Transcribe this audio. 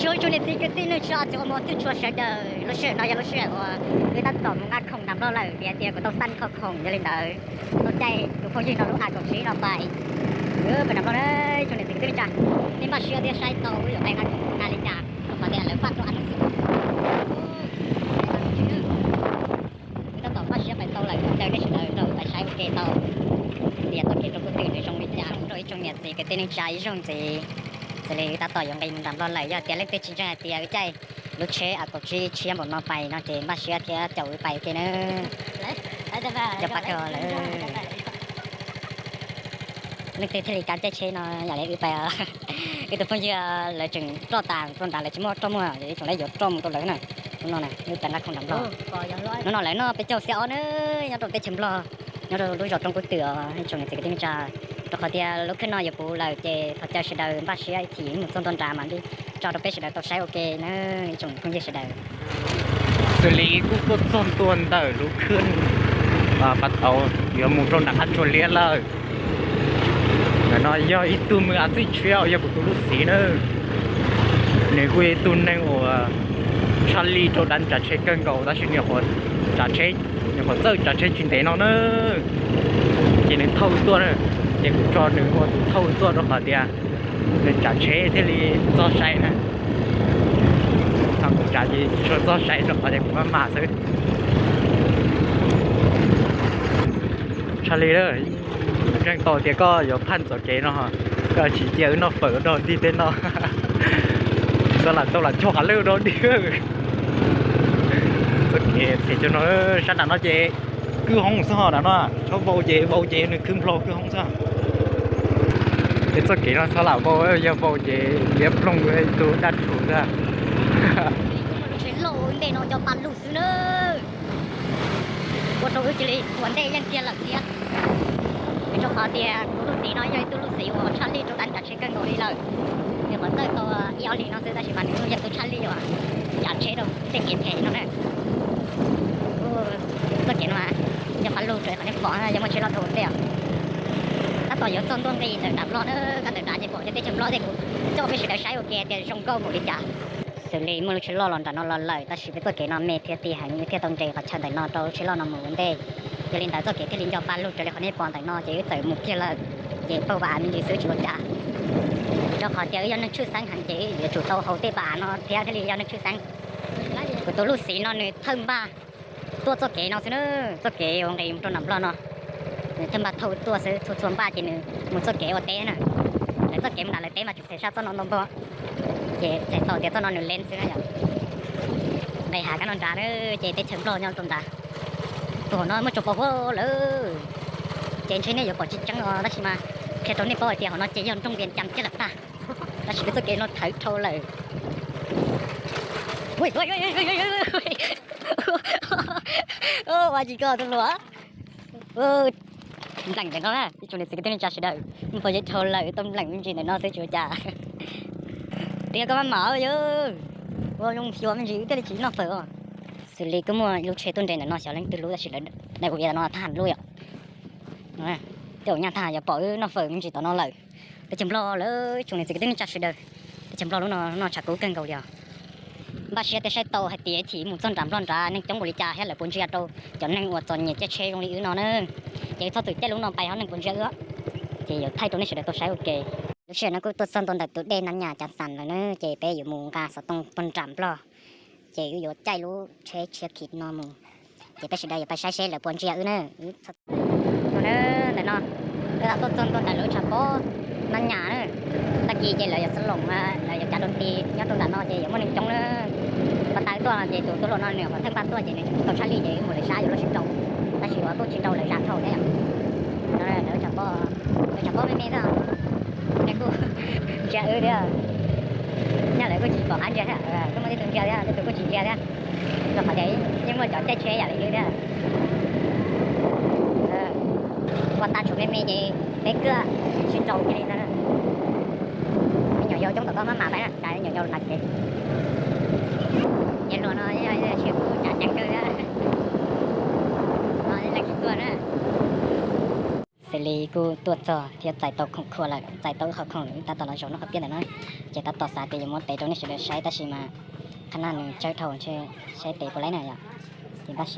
Ib tsoom niam txiv kwv tij neej tsa tsoom ua mov tub tshua sawv daws, lub sij hawm no yog lub sij hawm uas wb tab tom mus nqa khoom nram Nplog lawm, vim hais tias kuv tau xaj khoom khoom, yog li ntawd tau caij tus phooj ywg no lub A kaum tsib no pais, wb pais nram Nplog na. Ib tsoom niam txiv kwv tij neej tsa, nej npaj siab thiab saib tau wb yuav pais nqa khoom nqa li cas, rau qhov tias lawv npaj tau a no xwb. Wb tab tom npaj siab pais tau lawm, caw nej sawv daws nrog wb pais saib ua ke tau tias txoj kev rau kuv twm nws zoo li cas rau ib tsoom niam txiv kwv tij neej tsa ib zaug ntxiv. Xws li wb tab tom yuav nqis mus nram Nplog lawm, yog tias leej twg tsis ntseeg hais tias wb caij lub tsheb A kaum tsib tshiab npaum no pais no ces npaj siab thiab caum wb pais ua ke na. Cov pab kawg lawm. Leej twg thiaj li kav caij tsheb no yam li wb pais. Wb tus phooj ywg lawv tseem roj tas rau nrad, lawv tsis muaj roj muag, ib tsoom lawv yuav roj mus rau lawv na. Hnub no na wb pais nqa khoom nram Nplog. Hnub no lawv noj peb caug xiab ob na, nyob rau teb chaws Nplog, nyob rau lub zos Roob Kub Twm os ib tsoom niam txiv kwv tij neej tsa. Rau qhov tias lub khwb no yuav puv lawm ces thov caw sawv daws npaj siab ib chim mus txog ntua nrad mam li tso rau peb sawv daws tau saib ua ke na ib tsoom phooj ywg sawv daws. Xws li kuj tuaj txog ntua ntawm lub khwb Pas Tauv yuav mus rau nram qab Tsua Liab lawm. Ntawm no yog ib tug mws a txij tshiab uas yog kuv tus lub txiv na. Nws kuj yog ib tug neeg uas tshaj lij rau dav tsav tsheb kawg nkaus tab sis nws nyuam qhuav tsav tsheb, nyuam qhuav txawj tsav tsheb tsis ntev no na. Ces nws thauj wb tuaj na, ces kuv tso nws ua tus thauj wb tuaj rau qhov tias nws tsav tsheb thiaj li txog sai na. Thaum kuv tsav ces tsis tshua txog sai rau qhov tias kuv maj mam xwb. Tshaj li lawm, kuv ntseeg tau tias koj yuav phaj txoj kev no, koj tsis cia wb noj fawm ua dog dig tej no. Xav lam tau lam cog qhov lwj ua dog dig. Txoj kev phem cov no, sab nram no ces kwj hoob xwb ho nram no, txhob vau ces, vau ces nws khwb nplho kwj hoob xwb. Ces txoj kev no txhob lam vau, yog vau ces liab ploog ib tug dab tshuv xwb. Ntej no cov pa lug xwb na, ua rau wb cia li ua ntej yeej kiag lawm thiab. Vim rau qhov tias kuv lub txiv no yog ib tug lub txiv uas tshaj lij rau dav tsav tsheb kawg nkaus li lawm. Nws qhuav txawj tau ib ob hlis no xwb tab sis mas nws yog tus tshaj lij uas tsav tsheb rau tej kev phem no na. Txoj kev no cov pa lug rau qhov nej pom yog muaj tsheb loj dhau ntej os. Tab tom yuav txog ntua nqis ntawm nram Nplog na, koj ntawm nrad ces pom cov teb chaws Nplog tej, kuv coj peb sawv daws saib ua ke tias zoo nkauj npaum li cas. Xws li muaj lub tsheb loj los nram no los lawm tab sis peb txoj kev no me thiab ti heev, wb thiaj tau nres qhov chaw ntawm no rau lub tsheb loj no mus ua ntej. Yog li ntawd txoj kev thiaj li nco pa lug raws li qhov nej pom ntawm no ces wb txawm mus kiag lawm, ces paug pa av me ntsis xwb tsis ua cas. Rau qhov tias wb yog neeg tshwj xeeb heev ces wb yuav tsum tau haus tej pa av no thiab thiaj li yog neeg tshwj xeeb. Kuv tus lub txiv no nws thawj npaj tuaj txoj kev no xwb na, txoj kev uas nqis mus rau nram Nplog no. Nws thawj npaj thauj tuaj xwb, txhua txhua npaj ces nws mus txoj kev ua teb na. Lawv txoj kev mus nram lawv teb mas tseem phem sab txoj no ntau npaug, ces txhais tau tias txoj no nws lees xwb na yom. Nqis hav kab no nrad na, ces teb chaws Nplog nyob rau nrad. Tus hauv no muaj tsaus pau huab lawm, ces ntshe nej yuav pom tsis tseeb os tab sis mas qhia rau nej paub hais tias hauv no ces yog nroog Vias Cas kiag lawm tag. Tab sis peb txoj kev no thawv dhau lawm. Ua tsis koj tus hluas. Npleem ntawm no na ib tsoom niam txiv kwv tij neej tsa sawv daws, muaj pov zeb dhau lawm tau npleem me ntsis ntawm no xwb tsis ua cas. Tias koj maj mam yog ua zoo xyuas me ntsis wb thiaj li tsis noj fawm os. Xws li kuj muaj lub tsheb tuaj nres ntawm no xyov leej twg lub tab sis lawv daim ua vias no thaj lub yom. Tej zaum nyaj thaj yuav pom wb noj fawm me ntsis tom no lawm. Teb chaws Nplog lawm ib tsoom niam txiv kwv tij neej tsa sawv daws, teb chaws Nplog lub no noj tshav kub kawg nkaus li os. Npaj siab thiab saib tau hais tias ib chim mus txog nram Nplog nrad neeg coob npaum li cas thiab lawv puas ntsia rau cov neeg uas txom nyem caij tsheb zoo li wb no na. Ces wb txhob txwm caij lub no pais ho neeg puas ntsia wb, ces yuav thaij rau nej sawv daws tau saib ua ke. Lub sij hawm no kuj tuaj txog ntua ntawm tus dej Nab Nyas Cas Xas lawm na, ces peb yuav mus nqa xov tooj puag nram Nplog, ces wb yuav caij lub tsheb tshiab khiv no mus, ces peb sawv daws yuav pais saib seb lawv puas ntsia wb na. Ntawm no, wb tuaj txog ntua ntawm lub tshav pob Nab Nyas na. Tag kis ces lawv yuav xa loos, lawv yuav cav rau ti nyob rau ntawm no ces yuav muaj neeg coob na. Pas tas tuaj no ces tus tub hluas no nws qhov thawj npaj tuaj ces nws tsis tau tshaj lij ces wb mus lawv sab yuav luag sib nraus, tab sis uas kuj tsis nraus lawv zam dhau thiab yom. Lawv tshav pob, lawv tshav pob me me xwb, nws kuj ntsia wb thiab. Nyaj lawv kuj tsis pom qab ntsia thiab, kuj muaj tej tus ntsia thiab tej tus kuj tsis ntsia thiab, rau qhov tias yeej muaj cov caij tsheb yam li wb thiab. Pas tas tshuav me me ces peb kuj sib nraus kiag li ntag. Me nyuam yaus coob tom koj maj mam pais na, cas me nyuam yaus hnav kev. Ces hluas no yog tsis kuj cas ceev kawg thiab, leej tsis txuag na. Xws li Kuj tuaj txog thiab txais tau khoom khuam lawm, txais tau ib qho khoom lawm, tab tom los zaum noj qhov piab ntawm no. Ces tab tom xav tias yuav muab tev rau nej sawv daws saib tab sis mas qhab naj nws tsawb dhau ntshe saib tev puas laib na yom. Ces npaj siab.